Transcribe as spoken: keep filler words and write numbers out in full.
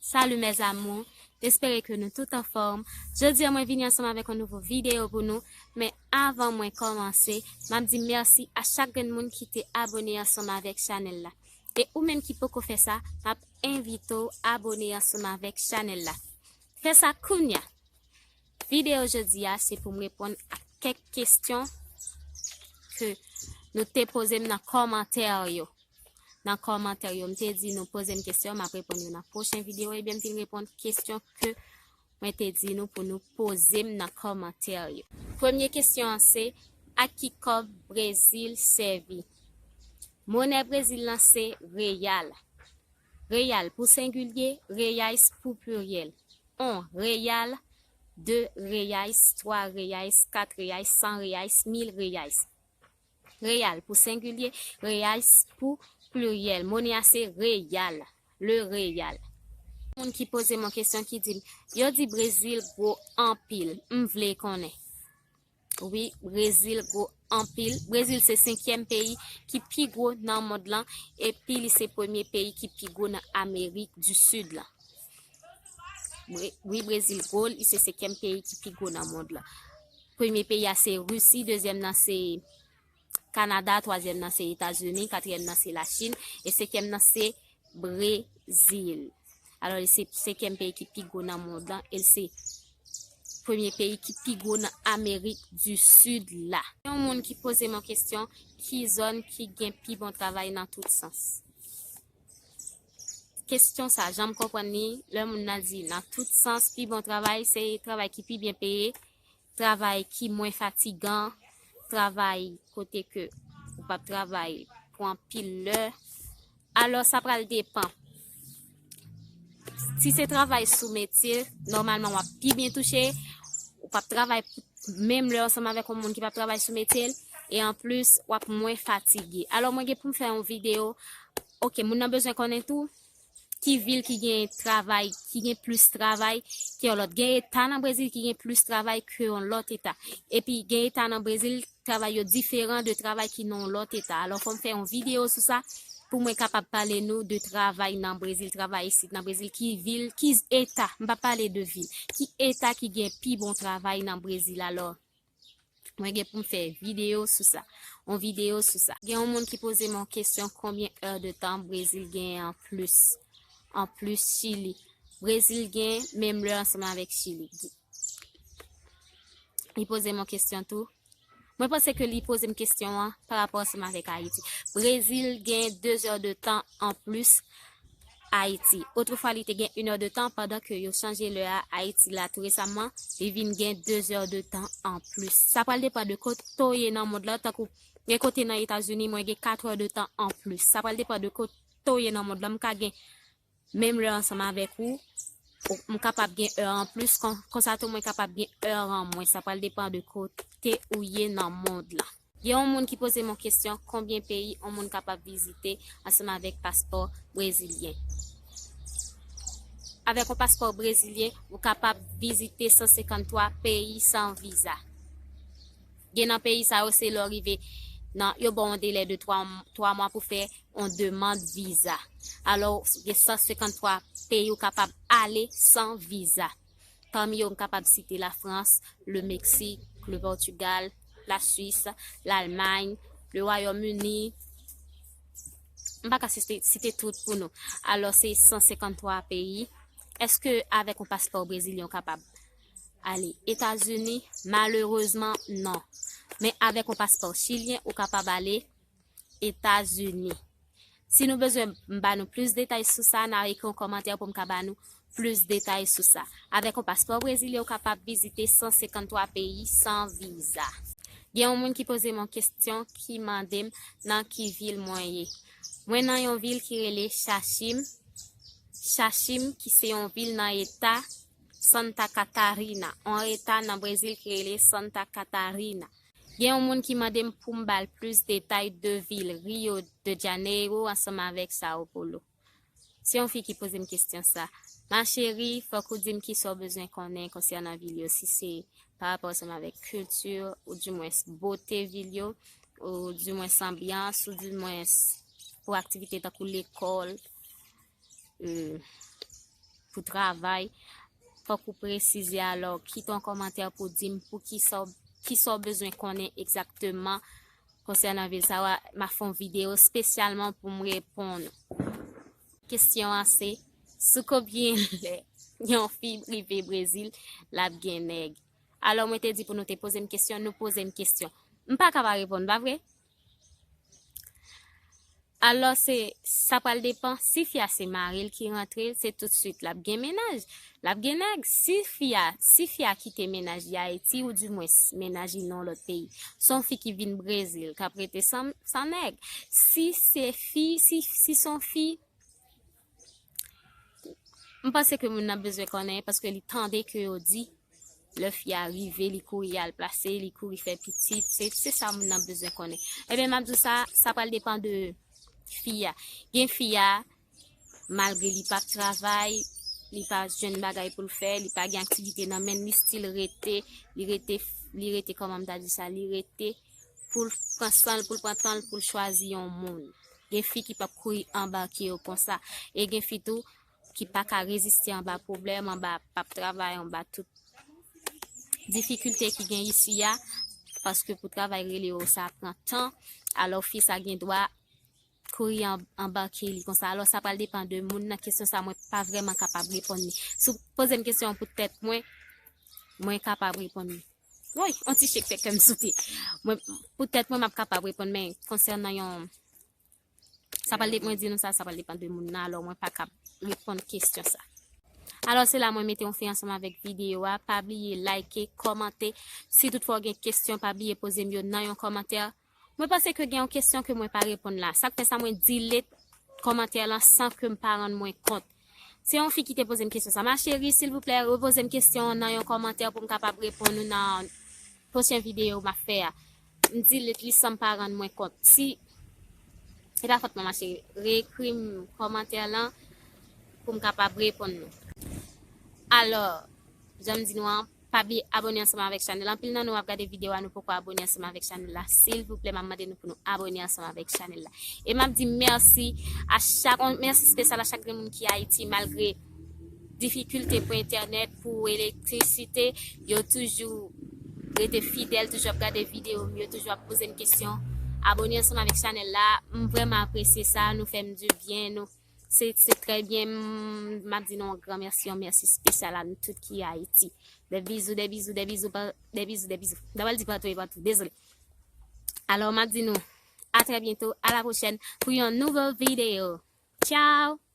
Salut mes amours, m espere ke nou tout anfòm. Jodi a mwen vini ansanm avèk yon nouvo videyo pou nou, men avan mwen kòmanse, m ap di mèsi a chak grenn moun ki te abone ansanm avèk chanèl la. E ou menm ki poko fè sa, m ap envite w abone ansanm avèk chanèl la. Fè sa kounya! Videyo jodi a se pou m reponn a kèk kesyon ke nou te poze m nan kòmantè yo. Nan kòmantè yo, m te di nou poze m kesyon, m ap reponn yo nan pwochen videyo, ebyen m vin reponn kesyon ke mwen te di nou pou nou poze m nan kòmantè yo. Premye kesyon an se, ak ki kòb Brezil sèvi? Monè Brezil lan se reyal. Reyal pou sengilye, reais pou pliryèl. Un reyal, deux reais, trois reais, quatre reais, cent reais, mille reais. Reyal pou sengilye, reais pou pliryèl. Monè a se reyal, le reyal. Moun ki poze m yon kesyon ki di m, yo di Brezil gwo anpil, m vle konnen. Wi, Brezil gwo anpil. Brezil se senkyèm peyi ki pi gwo nan mond lan, epi li se premye peyi ki pi gwo nan Amerik di Sid lan. Bre- Wi, Brezil gwo, li se senkyèm peyi ki pi gwo nan mond lan. Premye peyi a se Risi, dezyèm nan se Kanada, twazyèm nan se Etazini, katriyèm nan se Lachin, e senkyèm nan se Brezil. Alò, li se senkyèm peyi ki pi gwo nan mond lan, e l se premye peyi ki pi gwo nan Amerik di Sid la. Yon moun ki poze m yon kesyon, ki zòn ki gen pi bon travay nan tout sans? Kesyon sa, jan m konprann li, lè moun nan di nan tout sans, pi bon travay, se travay ki pi byen peye, travay ki mwen fatigan, travay kote ke ou p ap travay pou anpil lè. Alò, sa pral depann. Si se travay sou metye, nòmalman w ap pi byen touche, ou p ap travay menm lè ansanm avèk yon moun ki p ap travay sou metye l, e anplis, w ap mwen fatige. Alò, mwen gen pou m fè yon videyo, oke, moun nan bezwen konnen tou, ki vil ki gen travay, ki gen plis travay ke yon lòt. Gen eta nan Brezil ki gen plis travay ke yon lòt eta. Epi gen eta nan Brezil, travay yo diferan de travay ki nan yon lòt eta. Alò, fò m fè yon videyo sou sa pou mwen kapab pale nou de travay nan Brezil, travay isit nan Brezil, ki vil, ki eta, m pa pale de vil, ki eta ki gen pi bon travay nan Brezil. Alò, mwen gen pou m fè videyo sou sa. Yon videyo sou sa. Gen yon moun ki poze m yon kesyon, konbyen è de tan Brezil gen an plis? An plis Chili. Brezil gen menm lè ansanm avèk Chili. Li poze m yon kesyon tou. Mwen panse ke li poze m kesyon an pa rapò ansanm avèk Ayiti. Brezil gen de zè de tan an plis Ayiti. Otrefwa, li te gen inè de tan, pandan ke yo chanje lè a Ayiti la tou resaman, li vin gen de zè de tan an plis. Sa pral depann de kote w ye nan mond lan, tankou gen kote nan Etazini, mwen gen kat è de tan an plis. Sa pral depann de kote w ye nan mond lan, m ka gen menm lè ansanm avèk ou, ou- m kapab gen è an plis, kon- konsa tou mwen kapab gen è an mwens. Sa pral depann de kote ou ye nan mond lan. Gen yon moun ki poze m yon kesyon, konbyen peyi yon moun kapab vizite ansanm avèk paspò brezilyen? Avèk yon paspò brezilyen, ou kapab vizite san senkanntwa peyi san viza. Gen nan peyi sa yo, se lè w rive nan, yo ba w yon delè de twa, twa mwa pou fè yon demann viza. Alò, gen san senkanntwa peyi ou kapab ale san viza. Pami yo, m kapab site Lafrans, le Meksik, le Pòtigal, la Swis, Lalmay, le Wayòm Ini. M pa ka site, site tout pou nou. Alò, se san senkanntwa peyi. Èske avèk yon paspò brezilyen ou kapab ale Etazini? Malerezman, non. Men avèk yon paspò chilyen, ou kapab ale Etazini. Si nou bezwen m ba nou plis detay sou sa, n a ekri yon kòmantè pou m ka ba nou plis detay sou sa. Avèk yon paspò brezilyen, ou kapab vizite san senkanntwa peyi san viza. Gen yon moun ki poze m yon kesyon ki mande m nan ki vil mwen ye. Mwen nan yon vil ki rele Xaxim. Xaxim, ki se yon vil nan eta Santa Catarina, yon eta nan Brezil ki rele Santa Catarina. Gen yon moun ki mande m pou m ba l plis detay de vil Rio de Janeiro ansanm avèk São Paulo. Se yon fi ki poze m kesyon sa. Ma chérie, fòk ou di m kisa w bezwen konnen konsènan vil yo, si se pa rapò ansanm avèk kilti, oudimwens bote vil yo, oudimwens anbyans, oudimwens pou aktivite tankou lekòl, e, pou travay, fòk ou presize. Alò, kite yon kòmantè pou di m pou ki sa w, ki sa w bezwen konnen egzakteman konsènan vil sa a. M a fè yon videyo espesyalman pou m reponn ou. Kesyon an se, sou konbyen lè yon fi rive Brezil, l ap gen nèg? Alò, mwen te di pou nou te poze m kesyon, nou poze m kesyon. M pa ka pa reponn, pa vre? Alò, se, sa pral depann. Si fi a se mari l ki rantre, se tout swit l ap gen mennaj, l ap gen nèg. Si fi a, si fi a kite mennaj li Ayiti, oudimwens mennaj li nan yon lòt peyi, se yon fi ki vin Brezil, k ap rete san, san nèg. Si se fi, si, si se yon fi, m panse ke moun nan bezwen konnen, paske li tande ke yo di, lè fi a rive, li kouri al plase, li kouri fè pitit. Se, se sa moun nan bezwen konnen. Ebyen, m ap di w sa, sa pral depann de fi a. Gen fi a, malgre li p ap travay, li pa jwenn bagay pou l fè, li pa gen aktivite nan men l, li still rete, li rete, li rete, kòman m ta di sa, li rete pou l pran san l, pou l pran tan l, pou l chwazi yon moun. Gen fi ki p ap kouri anbake yo konsa. E gen fi tou ki pa ka reziste anba pwoblèm, anba p ap travay, anba tout difikilte ki gen isi a, paske pou travay rele yo, sa pran tan. Alò, fi sa gen dwa kouri an-, anbake li konsa. Alò, sa pral depann de moun nan. Kesyon sa, mwen pa vrèman kapab reponn li. Si w poze m kesyon an pou tèt mwen, mwen kapab reponn li. Woy, yon ti chek fè kè m sote. Mwen, pou tèt mwen, m ap kapab reponn, men konsènan yon, sa pral de-, mwen di nou sa, sa pral depann de moun nan, alò mwen pa kab reponn kesyon sa. Alò, se la mwen mete yon fen ansanm avèk videyo a. Pa bliye like, kòmante. Si toutfwa w gen kesyon, pa bliye poze m yo nan yon kòmantè. Mwen panse ke gen yon kesyon ke mwen pa reponn la. Sa k fè sa, mwen delete kòmantè lan san ke m pa rann mwen kont. Se yon fi ki te poze m kesyon sa. Ma chérie, silvouplè, repoze m kesyon an nan yon kòmantè pou m kapab reponn ou nan pwochen videyo m ap fè a. M delete li san m pa rann mwen kont. Si, se pa fòt mwen, ma chérie, reekri m kòmantè lan pou m kapab reponn nou. Alò, jan m di nou an, pa bliye abòne ansanm avèk chanèl la. Anpil nan nou ap gade videyo a, nou poko abòne ansanm avèk chanèl la. Silvouplè, m ap mande nou pou nou abòne ansanm avèk chanèl la. E m ap di mèsi a chak, yon mèsi espesyal a chak grenn moun ki Ayiti, malgre difikilte pou entènèt, pou elektrisite, yo toujou rete fidèl, toujou ap gade videyo m, yo toujou ap poze m kesyon. Abòne ansanm avèk chanèl la. M vrèman apresye sa, nou fè m di byen, nou, se, se trè byen. M, m ap di nou yon gran mèsi, yon mèsi espesyal a nou tout ki Ayiti. Des bisous, des bisous, des bisous, pa-, des bisous, des bisous. M ta pral di patou e patou, dezole. Alò, m ap di nou, à très bientôt, à la prochaine, pou yon nouvo videyo. Ciao!